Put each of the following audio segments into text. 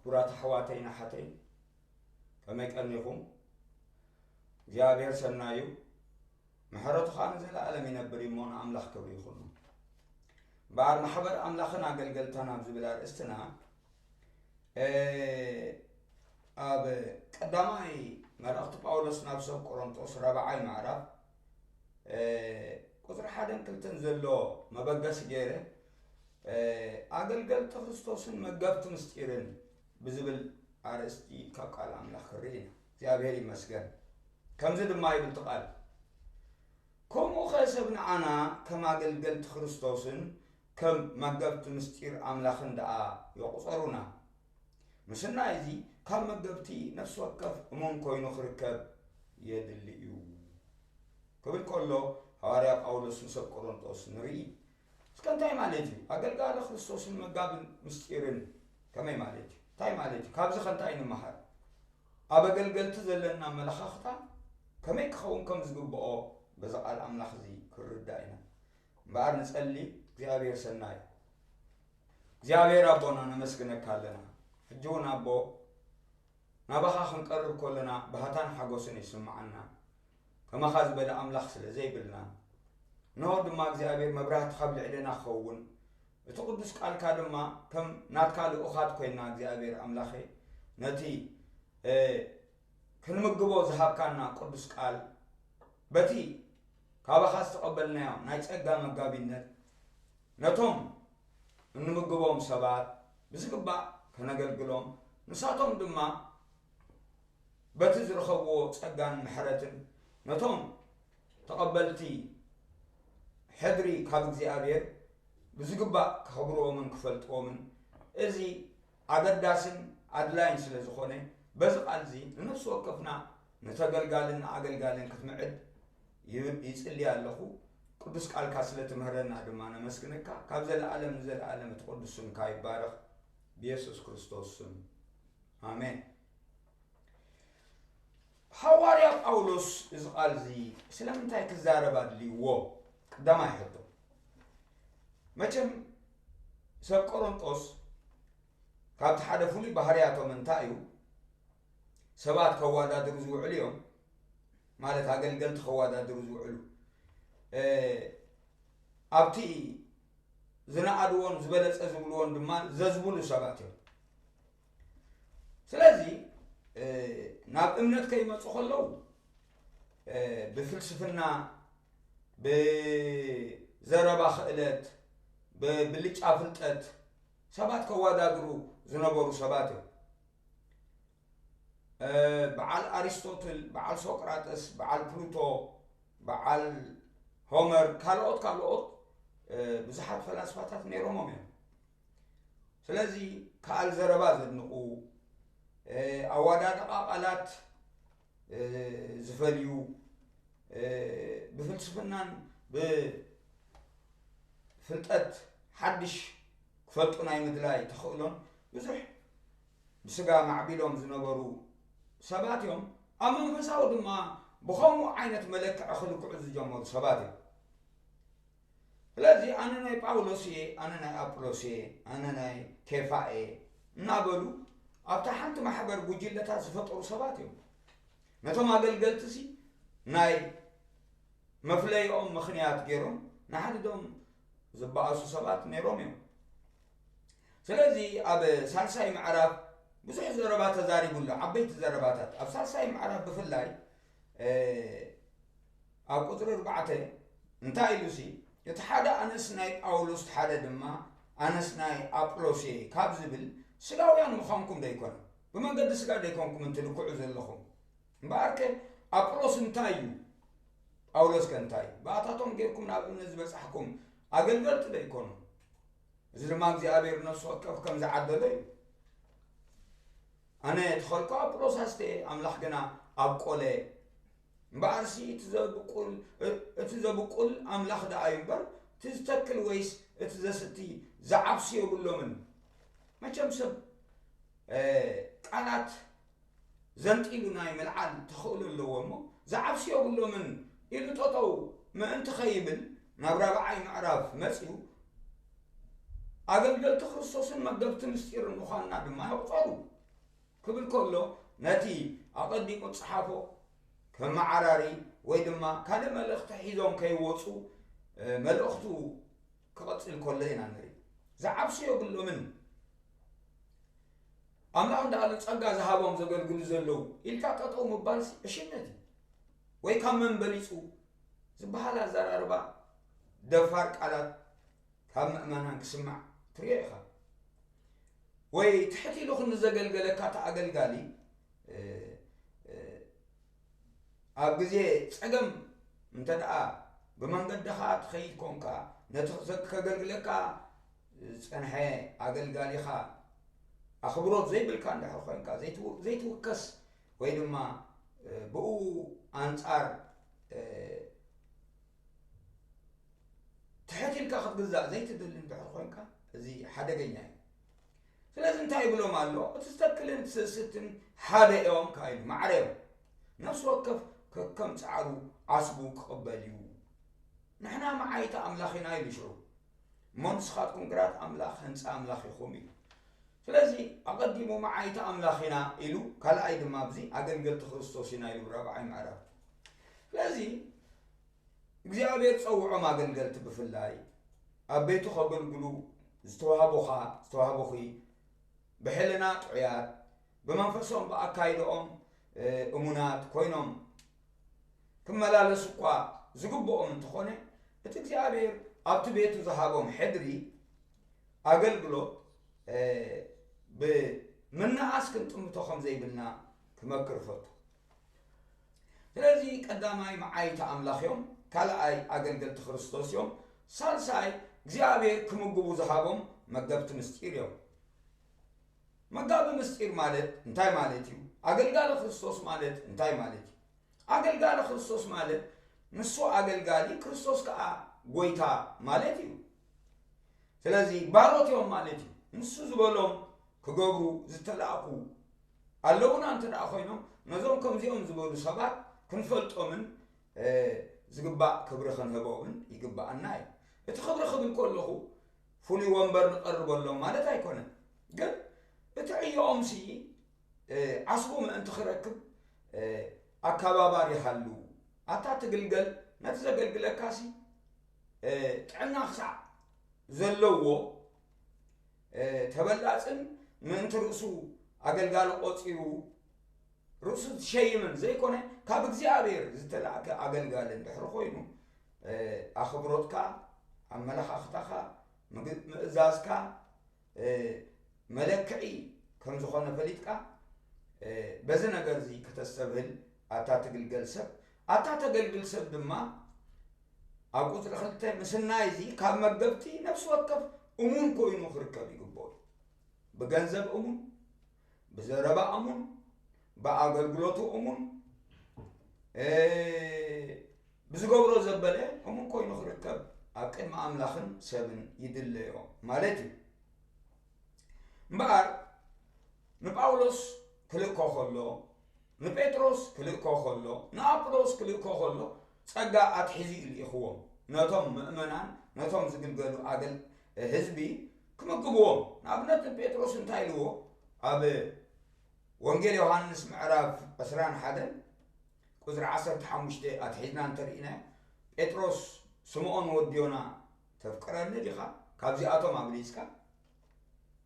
ክቡራት ኣሕዋተይን ኣሓተይን፣ ከመይ ቀኒኹም? እግዚኣብሔር ሰናዩ፣ ምሕረቱ ኸዓ ንዘለኣለም ይነብር እዩ እሞ፣ ንኣምላኽ ክብሪ ይኹኖ። እምበኣር፣ ማሕበር ኣምላኽን ኣገልገልታን ኣብ ዝብል ኣርእስትና፣ እ፣ ኣብ ቀዳማይ መልእኽቲ ጳውሎስ ናብ ሰብ ቆሮንጦስ ራብዓይ ምዕራፍ፣ እ፣ ቁጽሪ ሓደን ክልተን ዘሎ መበገሲ ገይረ፣ እ፣ ኣገልገልቲ ክርስቶስን መገብቲ ምስጢርን ብዝብል ኣርእስቲ ካብ ቃል ኣምላኽ ክርኢ ኢና። እግዚኣብሔር ይመስገን። ከምዚ ድማ ይብል እቲ ቃል፣ ከምኡ ኸ ሰብ ንዓና ከም ኣገልገልቲ ክርስቶስን ከም መገብቲ ምስጢር ኣምላኽን ደኣ ይቑጸሩና። ምስናይ እዚ ካብ መገብቲ ነፍሲ ወከፍ እሙን ኮይኑ ክርከብ የድሊ እዩ ክብል ከሎ፣ ሃዋርያ ጳውሎስ ንሰብ ቆሮንጦስ ንርኢ። እስከ እንታይ ማለት እዩ? ኣገልጋሊ ክርስቶስን መጋቢ ምስጢርን ከመይ ማለት እዩ? እንታይ ማለት እዩ? ካብዚ ከ እንታይ ንምሃር? ኣብ ኣገልገልቲ ዘለና ኣመለኻኽታ ከመይ ክኸውን ከም ዝግብኦ በዚ ቃል ኣምላኽ እዚ ክንርዳእ ኢና። እምበኣር ንጸሊ። እግዚኣብሔር ሰናይ እዩ። እግዚኣብሔር ኣቦና፣ ነመስግነካ ኣለና። ሕጂ እውን ኣቦ፣ ናባኻ ክንቀርብ ከለና ባህታን ሓጎስን ይስምዓና። ከማኻ ዝበለ ኣምላኽ ስለ ዘይብልና፣ እንሆ ድማ እግዚኣብሔር መብራህቲ ካብ ልዕሌና ክኸውን፣ እቲ ቅዱስ ቃልካ ድማ ከም ናትካ ልኡኻት ኮይና፣ እግዚኣብሔር ኣምላኸይ፣ ነቲ፣ እ፣ ክንምግቦ ዝሃብካና ቅዱስ ቃል፣ በቲ ካባኻ ዝተቐበልናዮ ናይ ጸጋ መጋቢነት፣ ነቶም እንምግቦም ሰባት ብዝግባእ ከነገልግሎም፣ ንሳቶም ድማ በቲ ዝረኸብዎ ጸጋን ምሕረትን ነቶም ተቐበልቲ ሕድሪ ካብ እግዚኣብሔር ብዝግባእ ከኽብርዎምን ክፈልጥዎምን፣ እዚ ኣገዳስን ኣድላይን ስለ ዝኾነ፣ በዚ ቃል እዚ ንነፍሲ ወከፍና ንተገልጋልን ንኣገልጋልን ክትምዕድ ይብል፣ ይጽሊ ኣለኹ። ቅዱስ ቃልካ ስለ ትምህረና ድማ ነመስግነካ። ካብ ዘለኣለም ንዘለኣለም እቲ ቅዱስ ስምካ ይባረኽ። ብየሱስ ክርስቶስ ስም፣ ኣሜን። ሃዋርያ ጳውሎስ እዚ ቃል እዚ ስለምንታይ ክዛረብ ኣድልይዎ? ቀዳማይ ሕቶ። መቸም ሰብ ቆሮንጦስ ካብቲ ሓደ ፍሉይ ባህርያቶም እንታይ እዩ? ሰባት ከዋዳድሩ ዝውዕሉ እዮም። ማለት ኣገልገልቲ ከዋዳድሩ ዝውዕሉ። እ፣ ኣብቲ ዝነኣድዎን ዝበለጸ ዝብልዎን ድማ ዘዝብሉ ሰባት እዮም። ስለዚ፣ እ፣ ናብ እምነት ከይመጹ ከለዉ፣ እ፣ ብፍልስፍና፣ ብዘረባ ክእለት፣ ብብልጫ ፍልጠት ሰባት ከወዳድሩ ዝነበሩ ሰባት እዮም። እ፣ በዓል ኣሪስቶትል፣ በዓል ሶቅራጠስ፣ በዓል ፕሉቶ፣ በዓል ሆመር፣ ካልኦት ካልኦት፣ እ፣ ብዙሓት ፈላስፋታት ነይሮሞም እዮም። ስለዚ ከኣል ዘረባ ዘድንቑ፣ እ፣ ኣወዳድቓ ቃላት፣ እ፣ ዝፈልዩ፣ እ፣ ብፍልስፍናን ብፍልጠት ሓድሽ ክፈልጡ ናይ ምድላይ ተኽእሎን ብዙሕ ብስጋ ማዕቢሎም ዝነበሩ ሰባት እዮም። ኣብ መንፈሳዊ ድማ ብኸምኡ ዓይነት መለክዒ ክልክዑ ዝጀመሩ ሰባት እዮም። ስለዚ ኣነ ናይ ጳውሎስ እየ፣ ኣነ ናይ ኣጵሎስ እየ፣ ኣነ ናይ ኬፋ እየ እናበሉ ኣብታ ሓንቲ ማሕበር ጉጅለታት ዝፈጠሩ ሰባት እዮም። ነቶም ኣገልገልቲ ሲ ናይ መፍለይኦም ምኽንያት ገይሮም ንሓድዶም ዝበኣሱ ሰባት ነይሮም እዮም። ስለዚ ኣብ ሳልሳይ ምዕራፍ ብዙሕ ዘረባ ተዛሪቡ ኣሎ፣ ዓበይቲ ዘረባታት። ኣብ ሳልሳይ ምዕራፍ ብፍላይ፣ እ፣ ኣብ ቁጽሪ ኣርባዕተ እንታይ ኢሉ ሲ፣ እቲ ሓደ ኣነስ ናይ ጳውሎስ፣ እቲ ሓደ ድማ ኣነስ ናይ ኣጵሎስ እየ ካብ ዝብል፣ ስጋውያን ምዃንኩም ዶ ኣይኮነን? ብመንገዲ ስጋ ዶ ኣይኮንኩምን ትልክዑ ዘለኹም? እምበኣርከ ኣጵሎስ እንታይ እዩ? ጳውሎስ ከ እንታይ እዩ? ብኣታቶም ጌርኩም ናብ እምነት ዝበጻሕኩም ኣገልገልቲ ዶ ኣይኮኑን? እዚ ድማ እግዚኣብሔር ነፍሲ ወከፍ ከም ዝዓደሎ እዩ። ኣነ ተኸልኩ፣ ኣጵሎስ ኣስተየ፣ ኣምላኽ ግና ኣብቆለ። እምበኣርሲ እቲ ዘብቁል፣ እ-፣ እቲ ዘብቁል ኣምላኽ ደኣ እዩ እምበር፣ እቲ ዝተክል ወይስ እቲ ዘስቲ ዝዓብስ የብሎምን። መቸም ሰብ፣ እ፣ ቃላት ዘንጢሉ ናይ ምልዓል ተኽእሎ ኣለዎ እሞ፣ ዝዓብስ የብሎምን ኢሉ ጠጠው ምእንቲ ኸይብል ናብ ራብዓይ ምዕራፍ መጺኡ፣ ኣገልገልቲ ክርስቶስን መገብቲ ምስጢርን ምዃንና ድማ ይቑጸሩ። ክብል ከሎ፣ ነቲ ኣቐዲሙ ዝጸሓፎ ከመዓራሪ ወይ ድማ ካልእ መልእኽቲ ሒዞም ከይወጹ፣ እ፣ መልእኽቱ ክቐጽል ከሎ ኢና ንርኢ። ዝዓብሱ የብሎምን። ኣምላኽ እንዳኣሉ ጸጋ ዝሃቦም ዘገልግሉ ዘለዉ ኢልካ ጠጠው ምባልሲ ዕሽነት እዩ። ወይ ካብ መን በሊጹ ዝበሃል ኣዘራርባ፣ ደፋር ቃላት ካብ ምእመናን ክስማዕ ትሪኦ ኢኻ። ወይ ትሕት ኢሉ ክንዲ ዘገልገለካ እቲ ኣገልጋሊ፣ እ፣ እ፣ ኣብ ግዜ ጸገም እንተ ደኣ ብመንገድኻ ትኸይድ ኮንካ፣ ነቲ ዘ-፣ ከገልግለካ ዝጸንሐ ኣገልጋሊኻ ኣኽብሮት ዘይብልካ እንድሕር ኮንካ፣ ዘይትው-፣ ዘይትውከስ ወይ ድማ፣ እ፣ ብኡ ኣንጻር፣ እ፣ ትሕት ኢልካ ክትግዛእ ዘይትደሊ እንድሕር ኮንካ፣ እዚ ሓደገኛ እዩ። ስለዚ እንታይ ይብሎም ኣሎ? እቲ ዝተክልን እቲ ስስትን ሓደ እዮም ከኣ ኢሉ፣ ማዕረ እዮም። ነፍሲ ወከፍ ከከም ጻዕሩ ዓስቡ ክቕበል እዩ። ንሕና መዓይቲ ኣምላኽ ኢና ኢሉ ሽዑ። እሞ ንስኻትኩም ግራት ኣምላኽ፣ ህንጻ ኣምላኽ ኢኹም ኢሉ። ስለዚ ኣቐዲሙ መዓይቲ ኣምላኽ ኢና ኢሉ፣ ካልኣይ ድማ ኣብዚ ኣገልገልቲ ክርስቶስ ኢና ኢሉ፣ ራብዓይ ምዕራፍ። ስለዚ እግዚኣብሔር ጸውዖም ኣገልገልቲ ብፍላይ ኣብ ቤቱ ከገልግሉ ዝተዋህቦኻ፣ ዝተዋህቦኺ ብሕልና ጥዑያት፣ ብመንፈሶም ብኣካይድኦም፣ እ፣ እሙናት ኮይኖም ክመላለሱ እኳ ዝግብኦም እንተኾነ፣ እቲ እግዚኣብሔር ኣብቲ ቤቱ ዝሃቦም ሕድሪ ኣገልግሎት፣ እ፣ ብምንኣስ ክንጥምቶ ከም ዘይብልና ክመክር እፈቱ። ስለዚ ቀዳማይ መዓይቲ ኣምላኽ እዮም፣ ካልኣይ ኣገልገልቲ ክርስቶስ እዮም፣ ሳልሳይ እግዚኣብሔር ክምግቡ ዝሃቦም መገብቲ ምስጢር እዮም። መጋቢ ምስጢር ማለት እንታይ ማለት እዩ? ኣገልጋሊ ክርስቶስ ማለት እንታይ ማለት እዩ? ኣገልጋሊ ክርስቶስ ማለት ንሱ ኣገልጋሊ፣ ክርስቶስ ከኣ ጎይታ ማለት እዩ። ስለዚ ባሮት እዮም ማለት እዩ። ንሱ ዝበሎም ክገብሩ ዝተላእኩ ኣለዉና እንተ ደኣ ኮይኖም፣ ነዞም ከምዚኦም ዝበሉ ሰባት ክንፈልጦምን፣ እ፣ ዝግባእ ክብሪ ክንህቦምን ይግብኣና እዩ። እቲ ክብሪ ክብል ከለኹ፣ ፍሉይ ወንበር ንቐርበሎም ማለት ኣይኮነን። ግን እቲ ዕዮኦምሲ፣ እ፣ ዓስቡ ምእንቲ ክረክብ፣ እ፣ ኣከባባሪ ሃሉ። ኣታ ትግልገል፣ ነቲ ዘገልግለካሲ፣ እ፣ ጥዕና ክሳዕ ዘለዎ፣ እ፣ ተበላጽን ምእንቲ ርእሱ ኣገልጋሊ ቆጺሩ ርእሱ ዝሸይምን ዘይኮነ፣ ካብ እግዚኣብሔር ዝተላእከ ኣገልጋሊ እንድሕር ኮይኑ፣ እ፣ ኣኽብሮትካ፣ ኣመለኻኽታኻ፣ ምግብ-፣ ምእዛዝካ፣ እ፣ መለክዒ ከም ዝኾነ ፈሊጥካ፣ እ፣ በዚ ነገር እዚ ከተስተብህል፣ ኣታ ትግልገል ሰብ፣ ኣታ ተገልግል ሰብ ድማ ኣብ ቁጽሪ ክልተ ምስናይ እዚ ካብ መገብቲ ነፍሲ ወከፍ እሙን ኮይኑ ክርከብ ይግብኦ። ብገንዘብ እሙን፣ ብዘረባ እሙን፣ ብኣገልግሎቱ እሙን፣ እ፣ ብዝገብሮ ዘበለ እሙን ኮይኑ ክርከብ ኣብ ቅድሚ ኣምላኽን ሰብን ይድለዮ ማለት እዩ። እምበኣር ንጳውሎስ ክልእኮ ከሎ፣ ንጴጥሮስ ክልእኮ ከሎ፣ ንኣጵሎስ ክልእኮ ከሎ፣ ጸጋ ኣትሒዙ እዩ ልኢኽዎም። ነቶም ምእመናን፣ ነቶም ዝግልገሉ ኣገል-፣ ህዝቢ ክምግብዎም። ንኣብነት ንጴጥሮስ እንታይ ኢልዎ? ኣብ ወንጌል ዮሃንስ ምዕራፍ ዕስራን ሓደን ቁጽሪ ዓሰርተ ሓሙሽተ ኣትሒዝና እንተርኢና፣ ጴጥሮስ፣ "ስምዖን ወዲ ዮና፣ ተፍቅረኒ ዲኻ? ካብዚኣቶም ኣብሊጽካ?"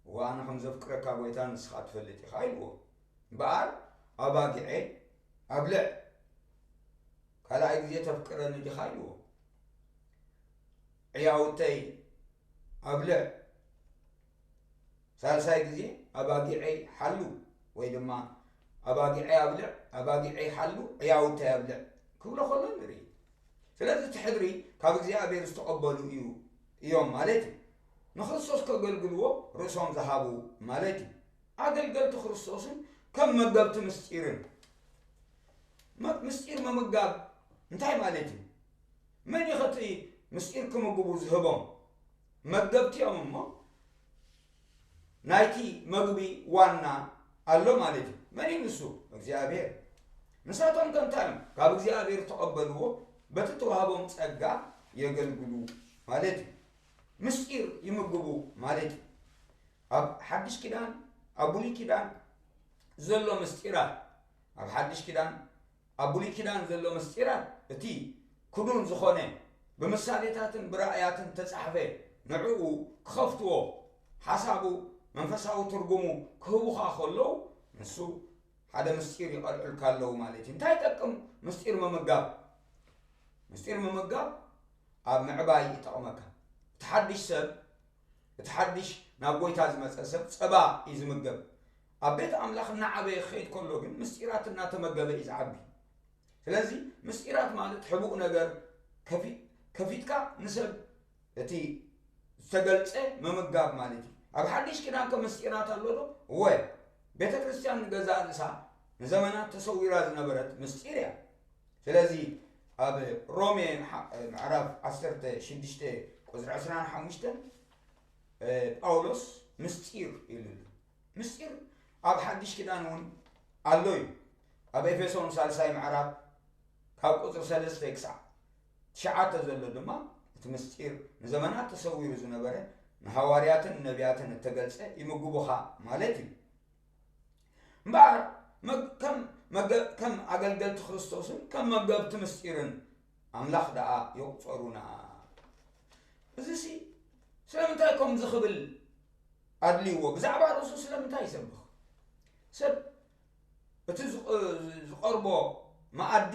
"እወ፣ ኣነ ከም ዘፍቅረካ ጎይታ ንስኻ ትፈልጥ ኢኻ" ኢልዎ። "እምበኣር ኣባጊዐይ ኣብልዕ። ካልኣይ ግዜ ተፍቅረኒ ዲኻ?" ኢልዎ። "ዕያውተይ ኣብልዕ፣ ሳልሳይ ግዜ ኣባጊዐይ ሓሉ፣ ወይ ድማ ኣባጊዐይ ኣብልዕ፣ ኣባጊዐይ ሓሉ፣ ዕያውተይ ኣብልዕ" ክብሎ ከሎ ንርኢ። ስለዚ እቲ ሕድሪ ካብ እግዚኣብሔር ዝተቐበሉ እዩ፣ እዮም ማለት እዩ። ንክርስቶስ ከገልግልዎ ርእሶም ዝሃቡ ማለት እዩ። ኣገልገልቲ ክርስቶስን ከም መገብቲ ምስጢርን። መ-፣ ምስጢር ምምጋብ እንታይ ማለት እዩ? መን እዩ እቲ ምስጢር ክምግቡ ዝህቦም? መገብቲ እዮም እሞ፣ ናይቲ መግቢ ዋና ኣሎ ማለት እዩ። መን እዩ ንሱ? እግዚኣብሔር። ንሳቶም ከ እንታይ እዮም? ካብ እግዚኣብሔር ዝተቐበልዎ በቲ ተዋህቦም ጸጋ የገልግሉ ማለት እዩ። ምስጢር ይምግቡ ማለት እዩ። ኣብ ሓድሽ ኪዳን፣ ኣብ ብሉይ ኪዳን ዘሎ ምስጢራት፣ ኣብ ሓድሽ ኪዳን፣ ኣብ ብሉይ ኪዳን ዘሎ ምስጢራት፣ እቲ ክዱን ዝኾነ፣ ብምሳሌታትን ብራእያትን ተጻሕፈ፣ ንዕኡ ክኸፍትዎ፣ ሓሳቡ፣ መንፈሳዊ ትርጉሙ ክህቡኻ ከለዉ፣ ንሱ ሓደ ምስጢር ይቐልዑልካ ኣለዉ ማለት እዩ። እንታይ ይጠቅም ምስጢር ምምጋብ? ምስጢር ምምጋብ ኣብ ምዕባይ ይጠቕመካ። እቲ ሓድሽ ሰብ፣ እቲ ሓድሽ ናብ ጎይታ ዝመጸ ሰብ ጸባ እዩ ዝምገብ። ኣብ ቤት ኣምላኽ እናዓበየ ክኸይድ ከሎ ግን ምስጢራት እናተመገበ እዩ ዝዓቢ። ስለዚ ምስጢራት ማለት ሕቡእ ነገር ከፊ-፣ ከፊትካ ንሰብ እቲ ዝተገልጸ ምምጋብ ማለት እዩ። ኣብ ሓድሽ ኪዳን ከ ምስጢራት ኣሎ ዶ? እወ። ቤተ ክርስቲያን ንገዛእ ርእሳ ንዘመናት ተሰዊራ ዝነበረት ምስጢር እያ። ስለዚ ኣብ ሮሜ ምዓ-፣ ምዕራፍ ዓሰርተ ሽዱሽተ ቁጽሪ ዕስራን ሓሙሽተን፣ እ፣ ጳውሎስ ምስጢር ኢሉ ኣሎ። ምስጢር ኣብ ሓድሽ ኪዳን እውን ኣሎ እዩ። ኣብ ኤፌሶን ሳልሳይ ምዕራፍ ካብ ቁጽሪ ሰለስተ ክሳዕ ትሽዓተ ዘሎ ድማ እቲ ምስጢር ንዘመናት ተሰዊሩ ዝነበረ ንሃዋርያትን ነቢያትን እተገልጸ ይምግቡኻ ማለት እዩ። እምበኣር መግ-፣ ከም መገ-፣ ከም ኣገልገልቲ ክርስቶስን ከም መገብቲ ምስጢርን ኣምላኽ ደኣ የቑጸሩና። እዚሲ ስለምንታይ ከምዚ ክብል ኣድልይዎ? ብዛዕባ ርእሱ ስለምንታይ ይሰብኽ? ሰብ እቲ ዝቐ-፣ ዝቐርቦ መኣዲ፣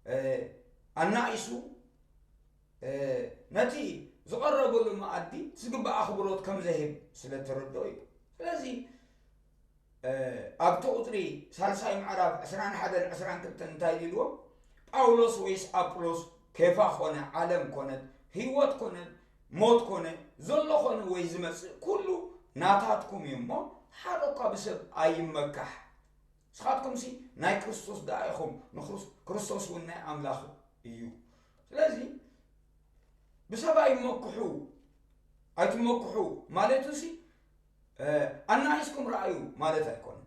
እ፣ ኣናኢሱ፣ እ፣ ነቲ ዝቐረበሉ መኣዲ ዝግባእ ኣኽብሮት ከም ዘህብ ስለ ተረድኦ እዩ። ስለዚ፣ እ፣ ኣብቲ ቁጽሪ ሳልሳይ ምዕራፍ ዕስራን ሓደን ዕስራን ክልተን እንታይ ኢልዎ? ጳውሎስ ወይስ ኣጵሎስ፣ ኬፋ ኮነ፣ ዓለም ኮነት፣ ህይወት ኮነ፣ ሞት ኮነ፣ ዘሎ ኮነ ወይ ዝመጽእ፣ ኩሉ ናታትኩም እዩ እሞ፣ ሓደ እኳ ብሰብ ኣይመካሕ። ንስኻትኩምሲ ናይ ክርስቶስ ደኣ ኢኹም፣ ንክርስ-፣ ክርስቶስ እውን ናይ ኣምላኽ እዩ። ስለዚ ብሰብ ኣይመክሑ፣ ኣይትመክሑ ማለቱሲ፣ እ፣ ኣናኢስኩም ረኣዩ ማለት ኣይኮነን።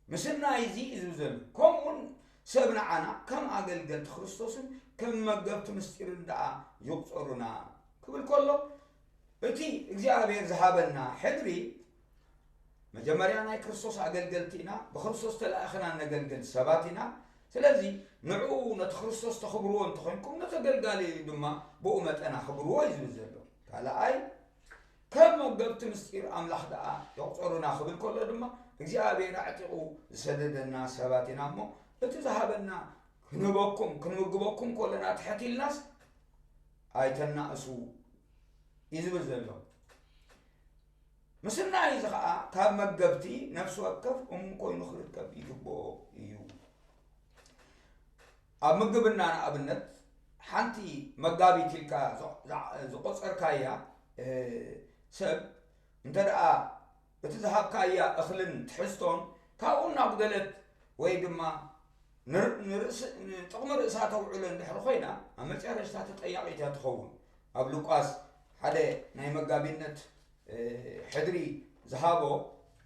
ምስናይ እዚ እዩ ዝብል ዘሎ። ከምኡውን ሰብ ንዓና ከም ኣገልገልቲ ክርስቶስን ከም መገብቲ ምስጢርን ደኣ ይቑጸሩና ክብል ከሎ፣ እቲ እግዚኣብሔር ዝሃበና ሕድሪ፣ መጀመርያ ናይ ክርስቶስ ኣገልገልቲ ኢና፣ ብክርስቶስ ተላኢኽና ነገልግል ሰባት ኢና። ስለዚ ንዕኡ፣ ነቲ ክርስቶስ ተኽብርዎ እንተኾይንኩም፣ ነቲ ኣገልጋሊ ድማ ብኡ መጠን ኣኽብርዎ እዩ ዝብል ዘሎ። ካልኣይ፣ ከም መገብቲ ምስጢር ኣምላኽ ደኣ ይቑጸሩና ክብል ከሎ ድማ፣ እግዚኣብሔር ኣዕጢቑ ዝሰደደና ሰባት ኢና እሞ፣ እቲ ዝሃበና ክንህበኩም፣ ክንምግበኩም ከሎና ትሕት ኢልናስ ኣይተናእሱ እዩ ዝብል ዘሎ። ምስናይ እዚ ኸኣ ካብ መገብቲ ነፍሲ ወከፍ እሙን ኮይኑ ክርከብ ይግብኦ እዩ። ኣብ ምግብና ንኣብነት ሓንቲ መጋቢት ኢልካ ዝ-፣ ዝ-፣ ዝቖጸርካያ፣ እ፣ ሰብ እንተ ደኣ እቲ ዝሃብካያ እኽልን ትሕዝቶን ካብኡ እናጉደለት ወይ ድማ ንር-፣ ንርእስ-፣ ንጥቕሚ ርእሳ ተውዕሎ እንድሕሪ ኮይና፣ ኣብ መጨረሽታ ተጠያቒት እያ ትኸውን። ኣብ ሉቃስ ሓደ ናይ መጋቢነት፣ እ፣ ሕድሪ ዝሃቦ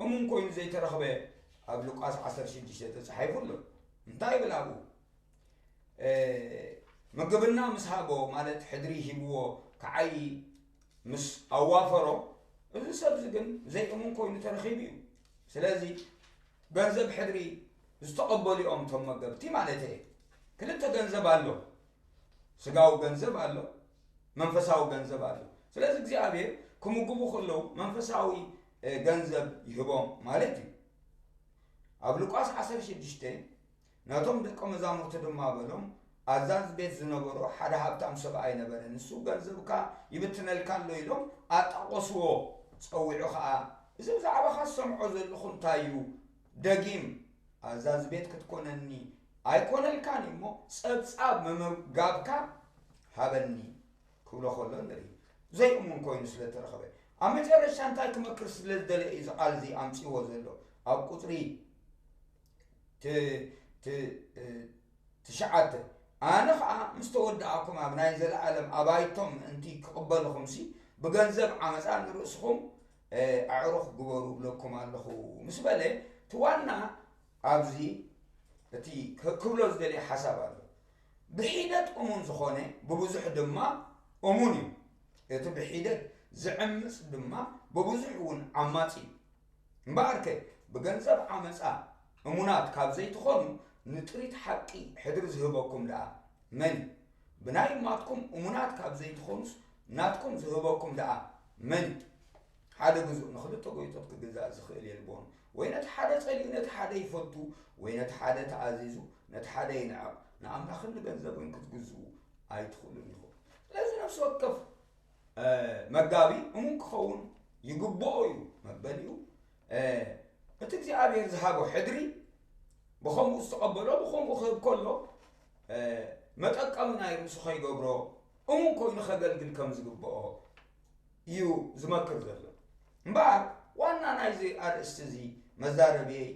እሙን ኮይኑ ዘይተረኽበ ኣብ ሉቃስ ዓሰርተ ሽዱሽተ ተጻሒፉ ኣሎ። እንታይ ይብል ኣብኡ? እ፣ ምግብና ምስ ሃቦ፣ ማለት ሕድሪ ሂብዎ ክዓዪ ምስ ኣዋፈሮ፣ እዚ ሰብ እዚ ግን ዘይእሙን ኮይኑ ተረኺቡ እዩ። ስለዚ ገንዘብ ሕድሪ ዝተቐበሉ እዮም እቶም መገብቲ ማለት እየ። ክልተ ገንዘብ ኣሎ። ስጋዊ ገንዘብ ኣሎ፣ መንፈሳዊ ገንዘብ ኣሎ። ስለዚ እግዚኣብሔር ክምግቡ ከለዉ መንፈሳዊ፣ እ፣ ገንዘብ ይህቦም ማለት እዩ። ኣብ ሉቃስ ዓሰርተ ሽዱሽተ ነቶም ደቀ መዛሙርቲ ድማ በሎም፣ ኣዛዚ ቤት ዝነበሮ ሓደ ሃብታም ሰብኣይ ነበረ። ንሱ ገንዘብካ ይብትነልካ ኣሎ ኢሎም ኣጣቆስዎ። ጸዊዑ ኸኣ፣ እዚ ብዛዕባኻ ዝሰምዖ ዘለኹ እንታይ እዩ? ደጊም ኣዛዚ ቤት ክትኮነኒ ኣይኮነልካን እሞ፣ ጸብጻብ ምምጋብካ ሃበኒ ክብሎ ከሎ ንርኢ። ዘይእሙን ኮይኑ ስለ እተረኸበ፣ ኣብ መጨረሻ እንታይ ክመክር ስለ ዝደለ እዩ እዚ ቃል እዚ ኣምጺእዎ ዘሎ? ኣብ ቁጽሪ ት-፣ ት-፣ እ፣ ትሽዓተ፣ ኣነ ኸኣ ምስ ተወዳእኩም ኣብ ናይ ዘለኣለም ኣባይቶም ምእንቲ ክቕበልኹምሲ፣ ብገንዘብ ዓመፃ ንርእስኹም፣ እ፣ ኣዕሩኽ ግበሩ እብለኩም ኣለኹ ምስ በለ፣ እቲ ዋና ኣብዚ እቲ ክ-፣ ክብሎ ዝደልየ ሓሳብ ኣሎ። ብሒደት እሙን ዝኾነ ብብዙሕ ድማ እሙን እዩ። እቲ ብሒደት ዝዕምፅ ድማ ብብዙሕ እውን ዓማፂ እዩ። እምበኣርከ ብገንዘብ ዓመፃ እሙናት ካብ ዘይትኾኑ፣ ንጥሪት ሓቂ ሕድሪ ዝህበኩም ደኣ መን እዩ? ብናይ እማትኩም እሙናት ካብ ዘይትኾኑስ፣ ናትኩም ዝህበኩም ደኣ መን እዩ? ሓደ ግዙእ ንኽልተ ጎይቶት ክግዛእ ዝኽእል የልቦን። ወይ ነቲ ሓደ ጸሊኡ ነቲ ሓደ ይፈቱ፣ ወይ ነቲ ሓደ ተኣዚዙ ነቲ ሓደ ይንዕቕ። ንኣምላኽን ንገንዘብን ክትግዝኡ ኣይትኽእሉን ኢኹም። ስለዚ ነፍሲ ወከፍ መጋቢ እሙን ክኸውን ይግብኦ እዩ መበሊኡ። እቲ እግዚኣብሔር ዝሃቦ ሕድሪ ብኸምኡ ዝተቐበሎ ብኸምኡ ክህብ ከሎ መጠቀሚ ናይ ርእሱ ከይገብሮ እሙን ኮይኑ ከገልግል ከም ዝግብኦ እዩ ዝመክር ዘሎ። እምበኣር ዋና ናይዚ ኣርእስቲ እዚ መዛረብየይ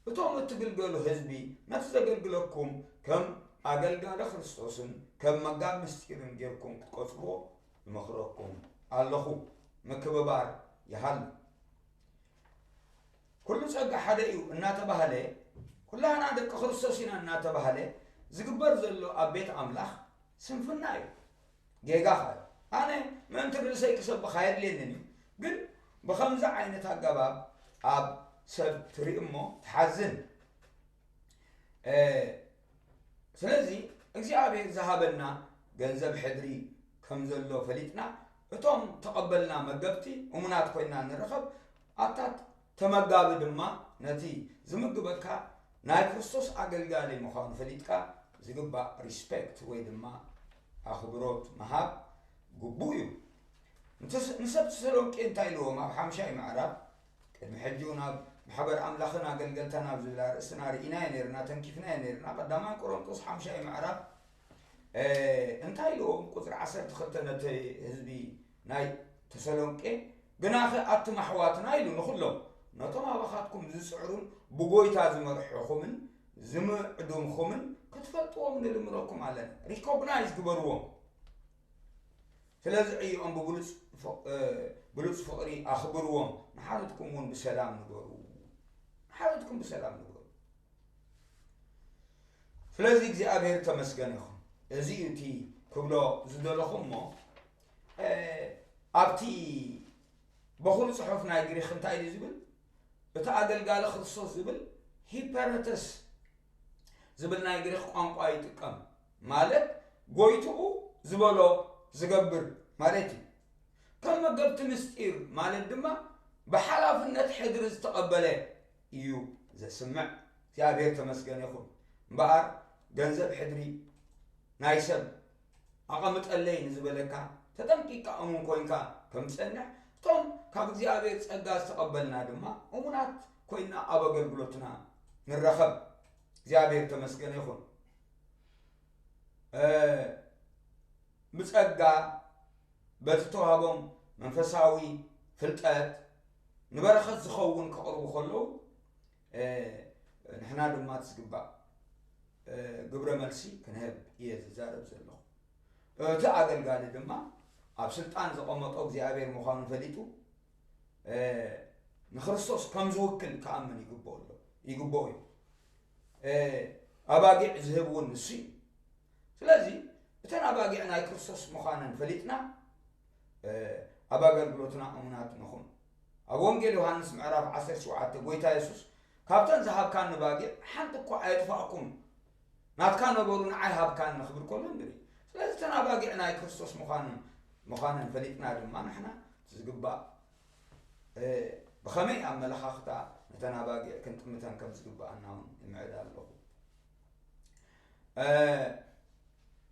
እቶም እትግልገሉ ህዝቢ ነቲ ዘገልግለኩም ከም ኣገልጋሊ ክርስቶስን ከም መጋብ ምስጢርን ጌርኩም ክትቆጽርዎ እመኽረኩም ኣለኹ። ምክብባር ይሃሉ። ኩሉ ጸጋ ሓደ እዩ እናተባህለ፣ ኩላህና ደቂ ክርስቶስ ኢና እናተባህለ ዝግበር ዘሎ ኣብ ቤት ኣምላኽ ስንፍና እዩ። ጌጋ ኸ ኣነ ምእንቲ ርእሰይ ክሰብኽ ኣየድልየንን እዩ። ግን ብኸምዚ ዓይነት ኣገባብ ኣብ ሰብ ትርኢ እሞ ትሓዝን። ስለዚ እግዚኣብሔር ዝሃበና ገንዘብ ሕድሪ ከም ዘሎ ፈሊጥና እቶም ተቐበልና መገብቲ እሙናት ኮይና ንረኸብ። ኣታት ተመጋቢ ድማ ነቲ ዝምግበካ ናይ ክርስቶስ ኣገልጋሊ ምዃኑ ፈሊጥካ ዝግባእ ሪስፔክት ወይ ድማ ኣኽብሮት ምሃብ ግቡእ እዩ። ንሰብ ተሰሎንቄ እንታይ ኢልዎም? ኣብ ሓምሻይ ምዕራፍ ቅድሚ ሕጂ እውን ኣብ ማሕበር ኣምላኽን ኣገልገልታን ኣብ ዝብል ኣርእስትና ርኢናዮ ነርና፣ ተንኪፍናዮ ነርና። ቀዳማይ ቆሮንጦስ ሓምሻይ ምዕራፍ እንታይ ኢልዎም? ቁፅሪ ዓሰርተ ክልተ ነቲ ህዝቢ ናይ ተሰሎንቄ ግናኸ ኣቱም ኣሕዋትና ኢሉ ንኹሎም ነቶም ኣባኻትኩም ዝፅዕሩን ብጎይታ ዝመርሕኹምን ዝምዕዱምኹምን ክትፈልጥዎም ንልምነኩም ኣለና። ሪኮግናይዝ ግበርዎም። ስለዚ ዕይኦም ብብሉፅ ፍቕሪ ኣኽብርዎም፣ ንሓደትኩም እውን ብሰላም ንበሩ። ንሓደትኩም ብሰላም ንበሩ። ስለዚ እግዚኣብሔር ተመስገን ይኹን። እዚ እዩ እቲ ክብሎ ዝደለኹ እሞ ኣብቲ በኹሉ ጽሑፍ ናይ ግሪኽ እንታይ እዩ ዝብል? እቲ ኣገልጋሊ ክርስቶስ ዝብል ሂፐረተስ ዝብል ናይ ግሪኽ ቋንቋ ይጥቀም፣ ማለት ጎይትኡ ዝበሎ ዝገብር ማለት እዩ። ከም መገብቲ ምስጢር ማለት ድማ ብሓላፍነት ሕድሪ ዝተቐበለ እዩ ዘስምዕ። እግዚኣብሔር ተመስገን ይኹን። እምበኣር ገንዘብ ሕድሪ ናይ ሰብ ኣቐምጠለይ ንዝበለካ ተጠንቂቕካ እሙን ኮይንካ ከም ትጸንሕ፣ እቶም ካብ እግዚኣብሔር ጸጋ ዝተቐበልና ድማ እሙናት ኮይንና ኣብ ኣገልግሎትና ንረኸብ። እግዚኣብሔር ተመስገን ይኹን። ብጸጋ በቲ ተዋህቦም መንፈሳዊ ፍልጠት ንበረኸት ዝኸውን ከቕርቡ ከለዉ ንሕና ድማ እቲ ዝግባእ ግብረ መልሲ ክንህብ እየ ዝዛረብ ዘለኹ። እቲ ኣገልጋሊ ድማ ኣብ ስልጣን ዘቐመጦ እግዚኣብሔር ምዃኑ ፈሊጡ ንክርስቶስ ከም ዝውክል ክኣምን ይግብኦ ኣሎ ይግብኦ እዩ። ኣባጊዕ ዝህብ እውን ንሱ እዩ። ስለዚ እተን ኣባጊዕ ናይ ክርስቶስ ምዃነን ፈሊጥና ኣብ ኣገልግሎትና እሙናት ንኹን። ኣብ ወንጌል ዮሃንስ ምዕራፍ ዓሰርተ ሸውዓተ ጎይታ የሱስ ካብተን ዝሃብካኒ ባጊዕ ሓንቲ እኳ ኣየጥፋእኩም፣ ናትካ ነበሩ ንዓይ ሃብካኒ ክብል ከሎ ንርኢ። ስለዚ እተን ኣባጊዕ ናይ ክርስቶስ ምዃነን ምዃነን ፈሊጥና ድማ ንሕና ዝግባእ ብኸመይ ኣመለኻኽታ ነተን ኣባጊዕ ክንጥምተን ከም ዝግብኣና እውን ይምዕድ ኣለኹ።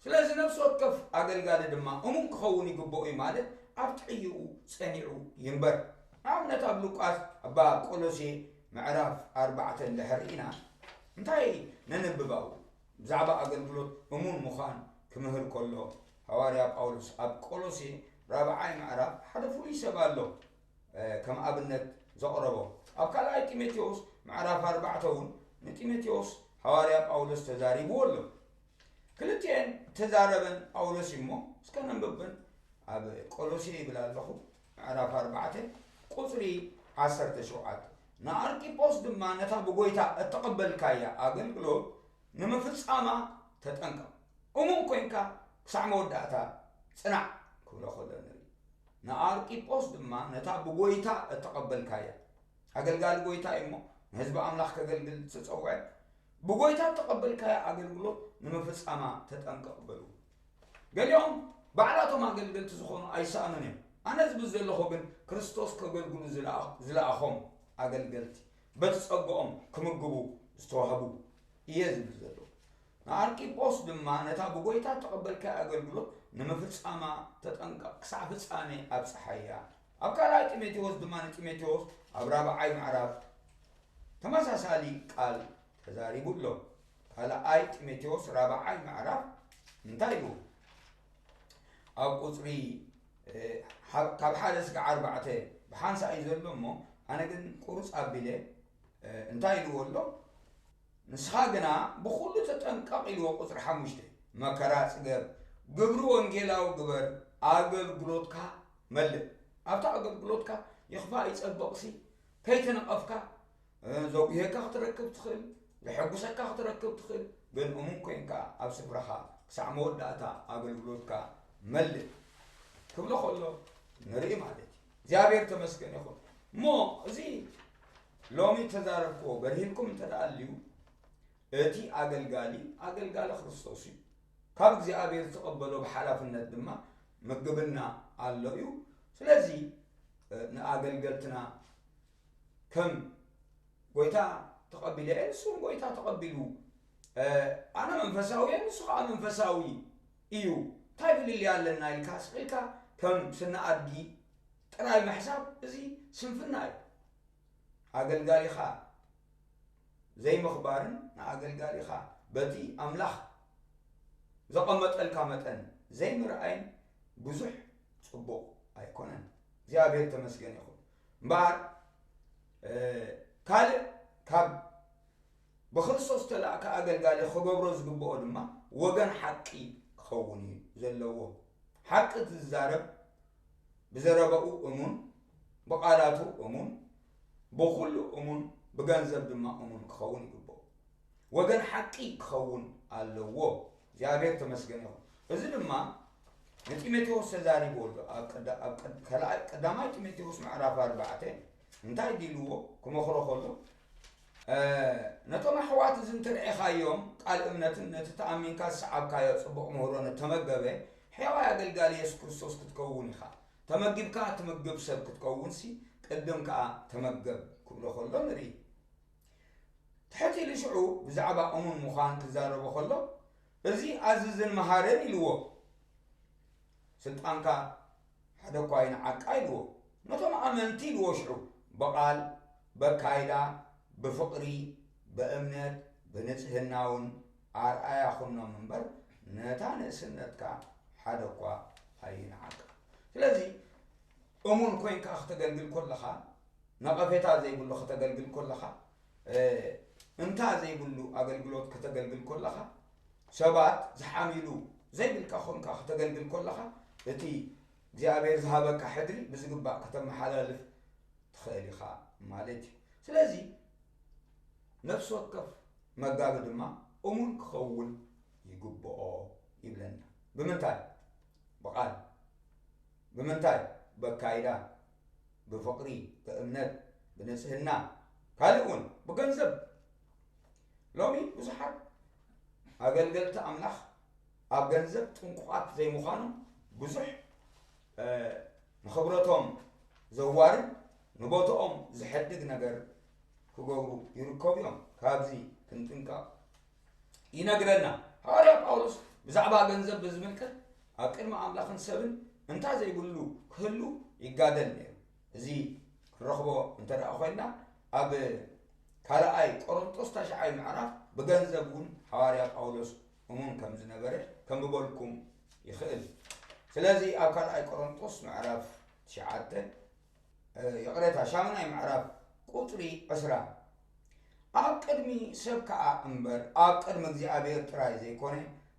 ስለዚ ነፍሲ ወከፍ ኣገልጋሊ ድማ እሙን ክኸውን ይግብኦ እዩ፣ ማለት ኣብ ጥዕይኡ ጸኒዑ ይንበር። ንኣብነት ኣብ ሉቃስ ኣብ ቆሎሴ ምዕራፍ ኣርባዕተ እንድሕር ርኢና እንታይ ነንብብ ኣብኡ? ብዛዕባ ኣገልግሎት እሙን ምዃን ክምህር ከሎ ሃዋርያ ጳውሎስ ኣብ ቆሎሴ ራብዓይ ምዕራፍ ሓደ ፍሉይ ሰብ ኣሎ ከም ኣብነት ዘቕረቦ። ኣብ ካልኣይ ጢሞቴዎስ ምዕራፍ ኣርባዕተ እውን ንጢሞቴዎስ ሃዋርያ ጳውሎስ ተዛሪብዎ ኣሎ። ክልቲኤን ተዛረበን ጳውሎስ እዩ እሞ እስከ ነንብበን። ኣብ ቆሎሴ ይብል ኣለኹ ምዕራፍ ኣርባዕተ ቁፅሪ ዓሰርተ ሸውዓተ ንኣርቂጶስ ድማ ነታ ብጎይታ እተቐበልካያ ኣገልግሎት ንምፍጻማ ተጠንቀቕ፣ እሙን ኮይንካ ክሳዕ መወዳእታ ጽናዕ ክብሎ ከሎ ንርኢ። ንኣርቂጶስ ድማ ነታ ብጎይታ እተቐበልካያ ኣገልጋሊ ጎይታ እዩ እሞ ንህዝቢ ኣምላኽ ከገልግል ዝተጸውዐ፣ ብጎይታ እተቐበልካዮ ኣገልግሎት ንምፍጻማ ተጠንቀቕ በሉ። ገሊኦም ባዕላቶም ኣገልገልቲ ዝኾኑ ኣይሰኣኑን እዮም። ኣነ ዝብል ዘለኹ ግን ክርስቶስ ከገልግሉ ዝለኣ-፣ ዝለኣኾም ኣገልገልቲ በቲ ጸግኦም ክምግቡ ዝተዋህቡ እየ ዝብል ዘለኹ። ንኣርቂጶስ ድማ ነታ ብጎይታ እተቐበልካያ ኣገልግሎት ንምፍጻማ ተጠንቀቕ፣ ክሳዕ ፍጻሜ ኣብጽሓያ። ኣብ ካልኣይ ጢሞቴዎስ ድማ ንጢሞቴዎስ ኣብ ራብዓይ ምዕራፍ ተመሳሳሊ ቃል ተዛሪቡ ኣሎ። ካልኣይ ጢሞቴዎስ ራብዓይ ምዕራፍ እንታይ ኢሉ? ኣብ ቁጽሪ፣ እ፣ ሓ-፣ ካብ ሓደ እስካብ ኣርባዕተ ብሓንሳእ እዩ ዘሎ እሞ፣ ኣነ ግን ቁርጽ ኣቢለ፣ እ፣ እንታይ ኢልዎ ኣሎ? ንስኻ ግና ብኹሉ ተጠንቀቕ ኢልዎ። ቁጽሪ ሓሙሽተ፣ መከራ ጽገብ፣ ግብሪ ወንጌላዊ ግበር፣ ኣገልግሎትካ መልእ። ኣብታ ኣገልግሎትካ ይኽፋእ ይጸብቕሲ ከይተነቐፍካ፣ እ፣ ዘጉህየካ ክትረክብ ትኽእል፣ ዘሐጉሰካ ክትረክብ ትኽእል፣ ግን እሙን ኮይንካ ኣብ ስፍራኻ ክሳዕ መወዳእታ ኣገልግሎትካ መልእ ክብሎ ከሎ ንርኢ ማለት እዩ። እግዚኣብሔር ተመስገን ይኹን። እሞ እዚ ሎሚ ተዛረብክዎ በርሂልኩም እንተ ደኣ ኣልዩ፣ እቲ ኣገልጋሊ ኣገልጋሊ ክርስቶስ እዩ። ካብ እግዚኣብሔር ዝተቐበሎ ብሓላፍነት ድማ ምግብና ኣሎ እዩ። ስለዚ፣ እ፣ ንኣገልገልትና ከም ጎይታ ተቐቢለ እየ፣ ንሱ እውን ጎይታ ተቐቢሉ፣ እ፣ ኣነ መንፈሳዊ እየ፣ ንሱ ከዓ መንፈሳዊ እዩ፣ እንታይ ፍልልይ ኣለና ኢልካ ስቕ ኢልካ ከም ስነ ኣድጊ ጥራይ ምሕሳብ፣ እዚ ስንፍና እዩ። ኣገልጋሊኻ ዘይምኽባርን ንኣገልጋሊኻ በቲ ኣምላኽ ዘቐመጠልካ መጠን ዘይምርኣይን ብዙሕ ጽቡቕ ኣይኮነን። እግዚኣብሔር ተመስገን ይኹን። እምበኣር፣ እ፣ ካልእ ካብ ብክርስቶስ ዝተላእከ ኣገልጋሊ ክገብሮ ዝግብኦ ድማ ወገን ሓቂ ክኸውን እዩ ዘለዎ። ሓቂ ዝዛረብ ብዘረባኡ እሙን፣ ብቓላቱ እሙን፣ ብኹሉ እሙን፣ ብገንዘብ ድማ እሙን ክኸውን ይግብኦ። ወገን ሓቂ ክኸውን ኣለዎ። እግዚኣብሔር ተመስገን ይኹን። እዚ ድማ ንጢሞቴዎስ ተዛሪቡ ኣሎ። ኣብ ቀዳ-፣ ኣብ ቀድ-፣ ካልኣይ፣ ቀዳማይ ጢሞቴዎስ ምዕራፍ ኣርባዕተ እንታይ ዲልዎ ክመኽሮ ከሎ፣ እ፣ ነቶም ኣሕዋት እዚ እንተርዒኻዮም ቃል እምነትን ነቲ ተኣሚንካ ዝሰዓብካዮ ጽቡቕ ምህሮን እተመገበ ሕያዋይ ኣገልጋሊ የሱስ ክርስቶስ ክትከውን ኢኻ። ተመጊብካ ትምግብ ሰብ ክትከውንሲ ቅድም ከኣ ተመገብ ክብሎ ከሎ ንርኢ። ትሕት ኢሉ ሽዑ ብዛዕባ እሙን ምዃን ክዛረቦ ከሎ፣ እዚ ኣዝዝን መሃርን ኢልዎ። ስልጣንካ ሓደ እኳ ኣይንዓቃ ኢልዎ። ነቶም ኣመንቲ ኢልዎ ሽዑ ብቓል፣ በካይዳ፣ ብፍቕሪ፣ ብእምነት፣ ብንጽህና እውን ኣርኣያ ኩኖም እምበር፣ ነታ ንእስነትካ ሓደ እኳ ኣይንዓቃ። ስለዚ እሙን ኮይንካ ክተገልግል ከለኻ፣ ነቐፌታ ዘይብሉ ከተገልግል ከለኻ፣ እ፣ እንታ ዘይብሉ ኣገልግሎት ከተገልግል ከለኻ፣ ሰባት ዝሓምሉ ዘይብልካ ኮንካ ከተገልግል ከለኻ፣ እቲ እግዚኣብሔር ዝሃበካ ሕድሪ ብዝግባእ ከተመሓላልፍ ትኽእል ኢኻ ማለት እዩ። ስለዚ ነፍሲ ወከፍ መጋቢ ድማ እሙን ክኸውን ይግብኦ ይብለና። ብምንታይ? ብቓል። ብምንታይ? በካይዳ፣ ብፍቕሪ፣ ብእምነት፣ ብንጽህና፣ ካልእ እውን ብገንዘብ። ሎሚ ብዙሓት ኣገልገልቲ ኣምላኽ ኣብ ገንዘብ ጥንቁቓት ዘይምዃኖም ብዙሕ፣ እ፣ ንኽብረቶም ዘዋርድ፣ ንቦትኦም ዝሐድግ ነገር ክገብሩ ይርከቡ እዮም። ካብዚ ክንጥንቀቕ ይነግረና። ሃዋርያ ጳውሎስ ብዛዕባ ገንዘብ ብዝምልከት ኣብ ቅድሚ ኣምላኽን ሰብን እንታ ዘይብሉ ክህሉ ይጋደል ነይሩ። እዚ ክንረኽቦ እንተ ደኣ ኮይንና ኣብ ካልኣይ ቆሮንጦስ ታሽዓይ ምዕራፍ ብገንዘብ እውን ሃዋርያ ጳውሎስ እሙን ከም ዝነበረ ከንብበልኩም ይኽእል። ስለዚ ኣብ ካልኣይ ቆሮንጦስ ምዕራፍ ትሽዓተ፣ እ፣ ይቕሬታ፣ ሻሙናይ ምዕራፍ ቁጽሪ ዕስራ፣ ኣብ ቅድሚ ሰብ ከኣ እምበር ኣብ ቅድሚ እግዚኣብሔር ጥራይ ዘይኮነ፣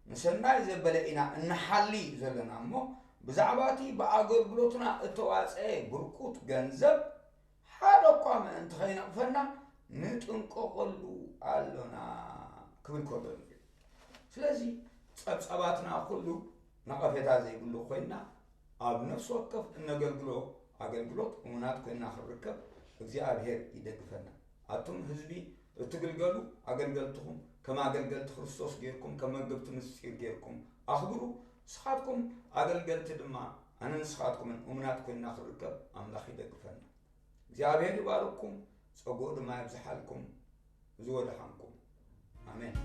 ንሰናይ ዘበለ ኢና እንሓሊ ዘለና እሞ፣ ብዛዕባ እቲ ብኣገልግሎትና እተዋጽአ ብርኩት ገንዘብ ሓደ እኳ ምእንቲ ኸይነቕፈና ንጥንቀቐሉ ኣሎና ክብል ከሎ ንርኢ። ስለዚ ጸብጻባትና ኩሉ ነቐፌታ ዘይብሉ ኮይንና ኣብ ነፍሲ ወከፍ እነገልግሎ ኣገልግሎት እሙናት ኮይንና ክንርከብ እግዚኣብሔር ይደግፈና። ኣቱም ህዝቢ እትግልገሉ ኣገልገልትኹም ከም ኣገልገልቲ ክርስቶስ ጌርኩም ከም መገብቲ ምስጢር ጌርኩም ኣኽብሩ። ንስኻትኩም ኣገልገልቲ ድማ ኣነ ንስኻትኩምን እሙናት ኮይንና ክንርከብ ኣምላኽ ይደግፈና። እግዚኣብሔር ይባርኩም፣ ጸግኡ ድማ የብዝሓልኩም። ዝወደሓንኩም ኣሜን።